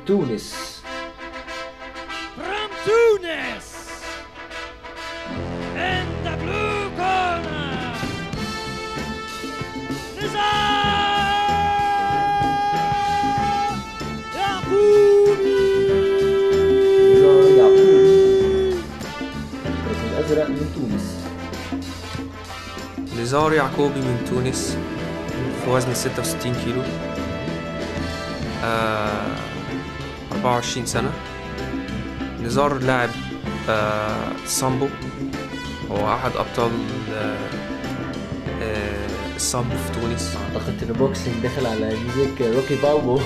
تونس. From Tunis in the blue corner نزار يعقوبي. نزار يعقوبي الركن الأزرق من تونس. نزار يعقوبي من تونس في وزن 66 كيلو، 24 سنة. نزار لاعب سامبو، هو أحد أبطال السامبو في تونس. أعتقد إن boxing دخل على music روكي بالبو.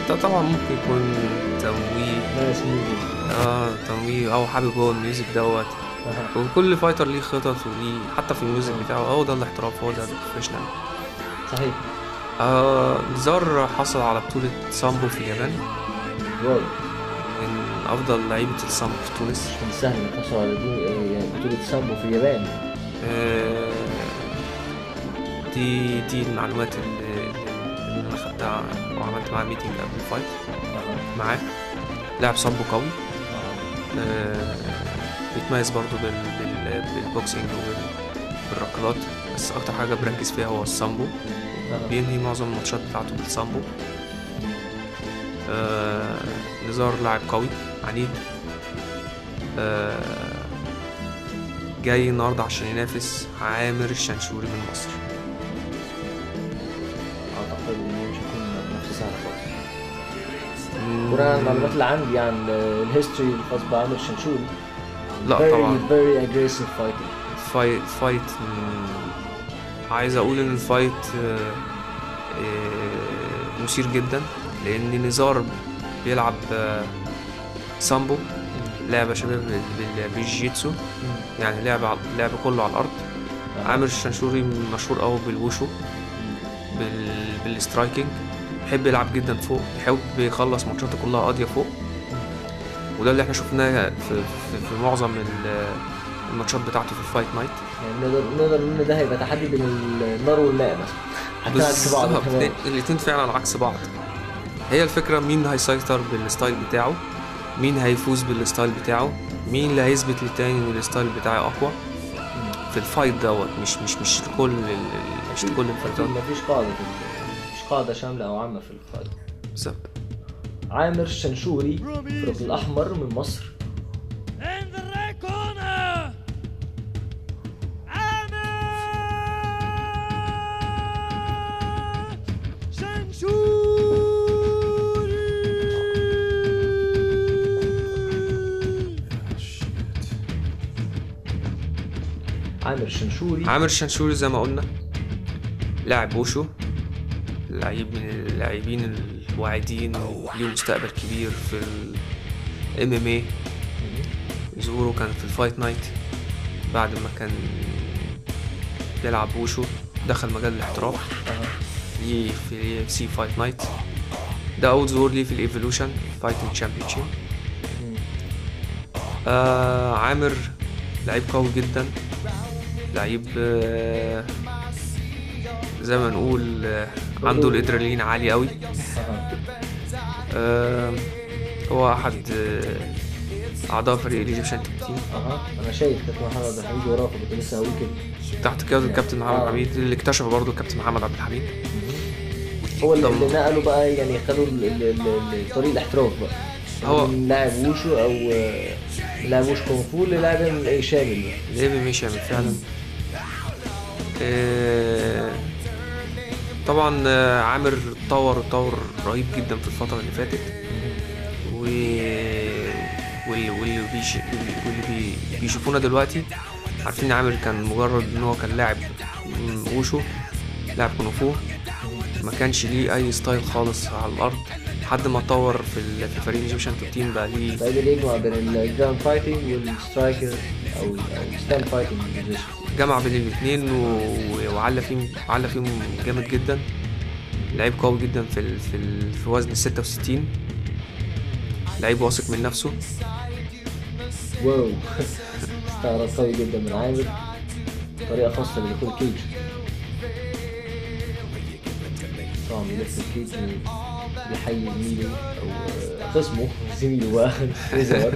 ده طبعا ممكن يكون تمويه، nice music، تمويه أو حابب هو ال music دوت. وكل fighter ليه خطط وليه حتى في ال music بتاعه، هو ده الاحتراف، هو ده ال professional. صحيح. نزار حصل على بطولة سامبو في اليابان. wow، من أفضل لعيبة السامبو في تونس. مش من السهل إنك تحصل على بطولة سامبو في اليابان. دي المعلومات اللي أنا خدتها وعملت معاه meeting قبل ال fight. معاه لاعب سامبو قوي، بيتميز برضو بال boxing وبالركلات، بس أكتر حاجة بركز فيها هو السامبو. بينهي معظم الماتشات بتاعته بالسامبو. نزار لاعب قوي عنيد، جاي النهارده عشان ينافس عامر الشنشوري من مصر. اعتقد انه مش هيكون منافسه سهلة خالص. بناء على المعلومات اللي عندي عن ال history الخاص بعامر الشنشوري، لا طبعا very aggressive fighter. fight عايز اقول ان ال fight مثير جدا، لان نزار بيلعب سامبو، لعبه شبه بالجيتسو، يعني لعب كله على الارض. عامر الشنشوري مشهور قوي بالوشو، بال striking، بيحب يلعب جدا فوق، بيحب يخلص ماتشاته كلها قاضيه فوق، وده اللي احنا شفناه في معظم الماتشات بتاعته في ال fight night. يعني نقدر نقول ان ده هيبقى تحدي بين النار والماء مثلا، حتى عكس بعض. الاثنين فعلا عكس بعض. هي الفكرة مين هيسيطر بال style بتاعه، مين هيفوز بال style بتاعه، مين اللي هيثبت للتاني ان ال style بتاعه اقوى في ال fight دوت. مش مش مش كل مش كل ال fight ات، مفيش قاعدة، مش قاعدة شاملة او عامة في ال fight. بالظبط. عامر الشنشوري في الركن الاحمر من مصر. عامر الشنشوري، عامر الشنشوري زي ما قلنا لاعب ووشو، لعيب من اللاعبين الواعدين وليه مستقبل كبير في ال MMA. ظهوره كان في ال fight night بعد ما كان بيلعب ووشو، دخل مجال الاحتراف ليه في ال UFC fight night. ده اول ظهور ليه في ال Evolution Fighting Championship. عامر لعيب قوي جدا، لعيب زي ما نقول عنده الادرينالين عالي قوي. هو احد اعضاء فريق ال Egyptian Top Team. انا شايف كابتن محمد عبد الحميد وراه، كنت لسه هقول كده، تحت قيادة الكابتن محمد عبد الحميد اللي اكتشفه برضه الكابتن محمد عبد الحميد. هو اللي نقله بقى، يعني خدوا طريق الاحتراف بقى، هو من لاعب ووشو او لاعب ووشو كونغ فو للاعب MMA شامل، لاعب MMA شامل فعلا. طبعا عامر اتطور رهيب جدا في الفترة اللي فاتت، واللي بيشوفونا دلوقتي عارفين عامر كان مجرد ان هو كان لاعب ووشو، لاعب كونغ فو، ما كانش ليه اي style خالص على الارض، لحد ما اتطور في فريق ال Egyptian Top Team بقى ليه قدر يجمع بين ال ground fighting وال striker او stand fighting، جمع بين الاثنين وعلى فيهم، على فيهم جامد جدا. لعيب قوي جدا في في وزن 66، لعيب واثق من نفسه. wow، استعراض قوي جدا من عامر، طريقه خاصة بدخول cage، طبعا بيلف ال cage بيحيي زميله او خصمه، زميله بقى نزار.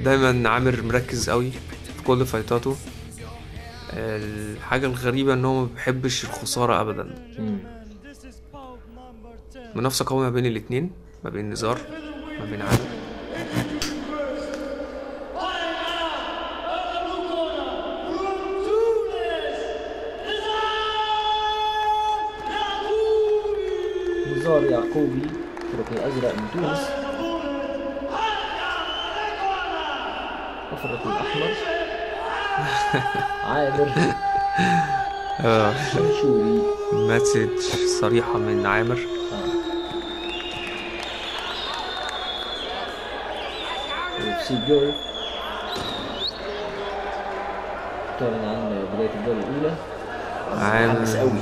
دايما عامر مركز قوي في كل فايتاته. الحاجة الغريبة ان هو ما بيحبش الخسارة ابدا. منافسة قوية ما بين الاتنين، ما بين نزار ما بين عامر. نزار يعقوبي في الركن الأزرق من تونس، وفي الركن الأحمر عامر شنشوري. message صريحة من عامر. UFC Go تعلن عن بداية الجولة الأولى. عامر قوي،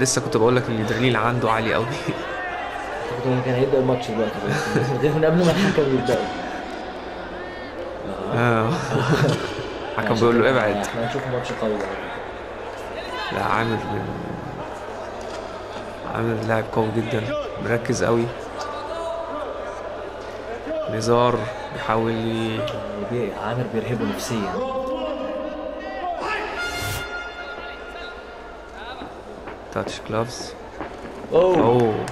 لسه كنت بقول لك الادرينالين عنده عالي قوي. كان هيبدأ الماتش دلوقتي من قبل ما الحكم يبدأ. الحكم بيقول له ابعد. احنا هنشوف ماتش قوي. لا عامر لاعب قوي جدا، مركز قوي. نزار بيحاول عامر بيرهبه نفسيا. touch gloves. اوه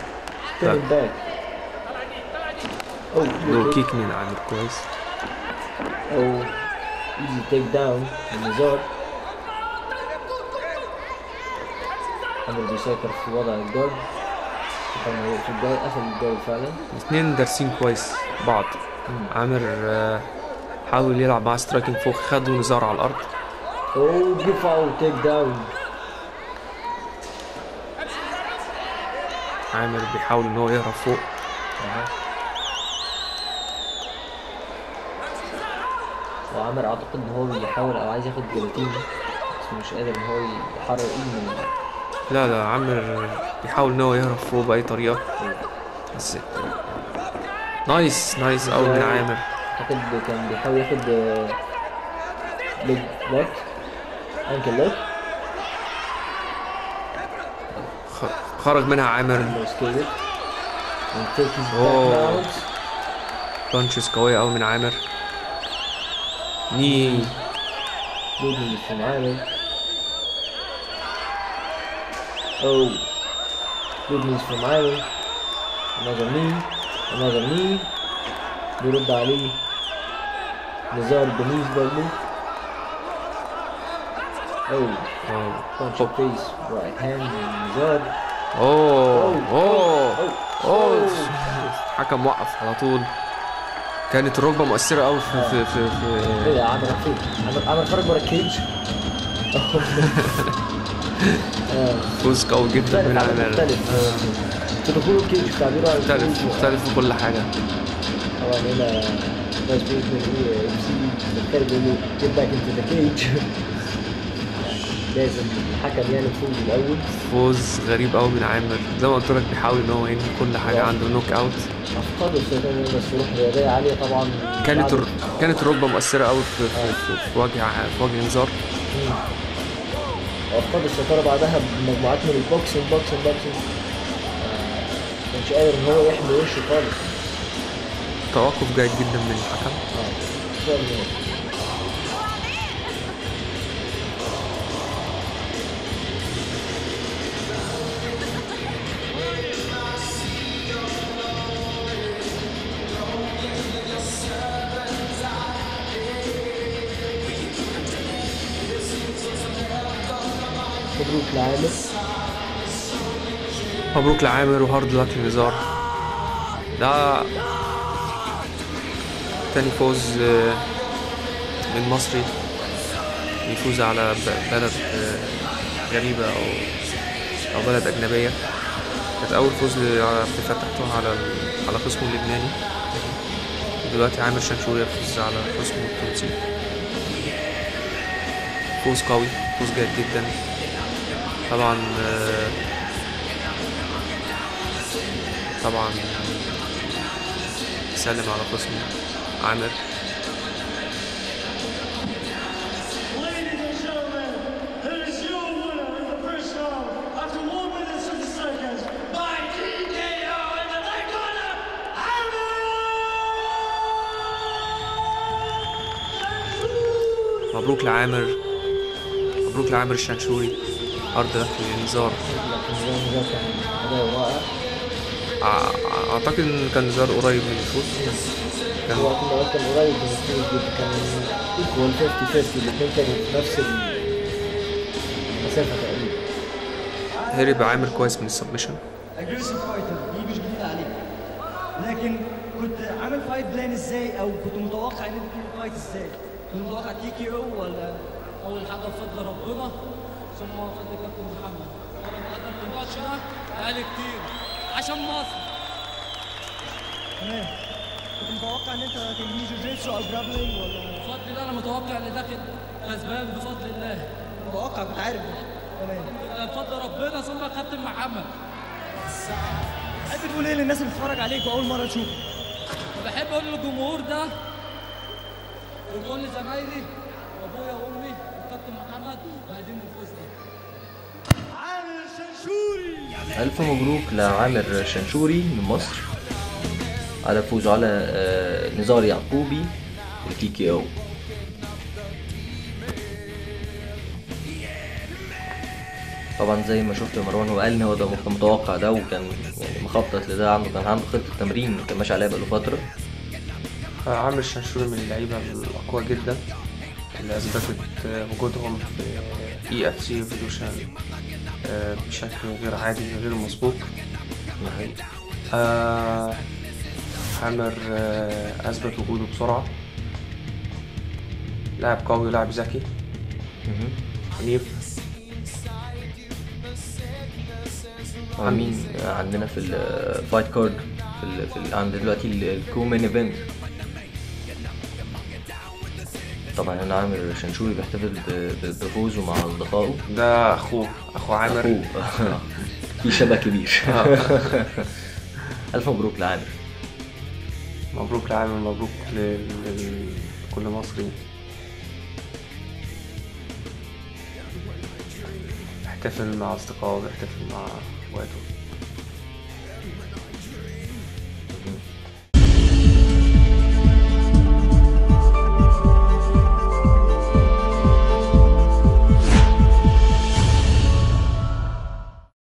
back. low kick من عامر كويس. اوه easy takedown من نزار. عامر بيسيطر في وضع ال guard، بيحاول انه يقفل ال guard، قفل ال guard فعلا. الاثنين دارسين كويس بعض. عامر حاول يلعب مع striking فوق، خدوا نزار على الارض. اوه بيرفعوا takedown. عامر بيحاول ان هو يهرب فوق. وعامر اعتقد ان هو بيحاول او عايز ياخد guillotine، بس مش قادر ان هو يحرر ايده. لا لا، عامر بيحاول ان هو يهرب فوق باي طريقه. بس nice nice قوي من عامر. اعتقد كان بيحاول ياخد leg lock، ankle lock. خرج منها عامر. اوه punches قوية قوي من عامر. knee good من عامر. Oh, good knees from عامر. Another knee, another knee. بيرد عليه نزار ب knees برضه. Oh, punch face right hand من نزار. اوه اوه اوه الحكم وقف على طول. كانت الركبة مؤثرة قوي في في في في ايه ده؟ عامر فين؟ عامر خرج بره ال cage. فوز قوي جدا من عامر. مختلف في دخول ال cage، تعبيره عن مختلف مختلف في كل حاجة. طبعا هنا vice president UFC بالخارج بيقول له get back into the cage. لازم الحكم يعني الفوز الاول. فوز غريب قوي من عامر، زي ما قلت لك بيحاول ان هو ينهي كل حاجة عنده knockout. افقده السيطرة بس روح رياضية عالية طبعا. كانت الركبة مؤثرة قوي في في في وجه نزار. وافقد السيطرة بعدها بمجموعات من ال boxing boxing boxing. ما كانش قادر ان هو يحمي وشه خالص. توقف جيد جدا من الحكم. مبروك لعامر. مبروك لعامر و hard luck لنزار. ده تاني فوز من مصري يفوز على بلد غريبة أو بلد أجنبية. كانت أول فوز لعبد الفتاح طه على خصمه اللبناني. دلوقتي عامر شنشوري يفوز على خصمه التونسي. فوز قوي، فوز جيد جدا. طبعا طبعا سلم على خصمه عامر. مبروك لعامر، مبروك لعامر الشنشوري. hard luck لنزار. نزار كان اداء رائع. اعتقد ان كان نزار قريب من الفوز. كان هو كان قريب من الفوز جدا، كان equal 50-50، الاثنين كانوا في نفس المسافة تقريبا. هرب عامر كويس من ال submission. aggressive fighter دي مش جديدة عليك، لكن كنت عامل fight plan ازاي، او كنت متوقع ان انت تعمل fight ازاي؟ كنت متوقع TKO ولا؟ اول حاجة بفضل ربنا ثم بفضل كابتن محمد، انا بقدر في الماتش ده بقالي كتير عشان مصر. تمام. كنت متوقع ان انت تنهي جوجيتسو او grappling ولا؟ بفضل الله انا متوقع ان داخل كسبان بفضل الله. متوقع، كنت عارف ده. تمام. بفضل ربنا ثم كابتن محمد. تحب تقول ايه للناس اللي بتتفرج عليك واول مرة تشوفك؟ بحب اقول للجمهور ده وكل زمايلي وابويا وامي وكابتن محمد عايزين الفوز ده. عامر شنشوري. الف مبروك لعامر شنشوري من مصر على فوزه على نزار يعقوبي ال TKO. طبعا زي ما شفت مروان هو قال ان هو ده متوقع ده، وكان يعني مخطط لده، عنده كان عنده خطه تمرين كان ماشي عليها بقاله فترة. عامر الشنشوري من اللعيبة الاقوى جدا اللي اثبتت وجودهم في EFC Evolution بشكل غير عادي غير مسبوق. عامر اثبت وجوده بسرعة، لاعب قوي، لاعب ذكي، عنيف. مين عندنا في ال fight card في عند دلوقتي ال co-main event؟ طبعا هنا عامر شنشوري بيحتفل بفوزه مع اصدقائه. ده اخوه، اخو عامر، اخوه. في شبه كبير. الف مبروك لعامر. مبروك لعامر، مبروك لكل مصري بيحتفل مع اصدقائه، بيحتفل مع اخواته.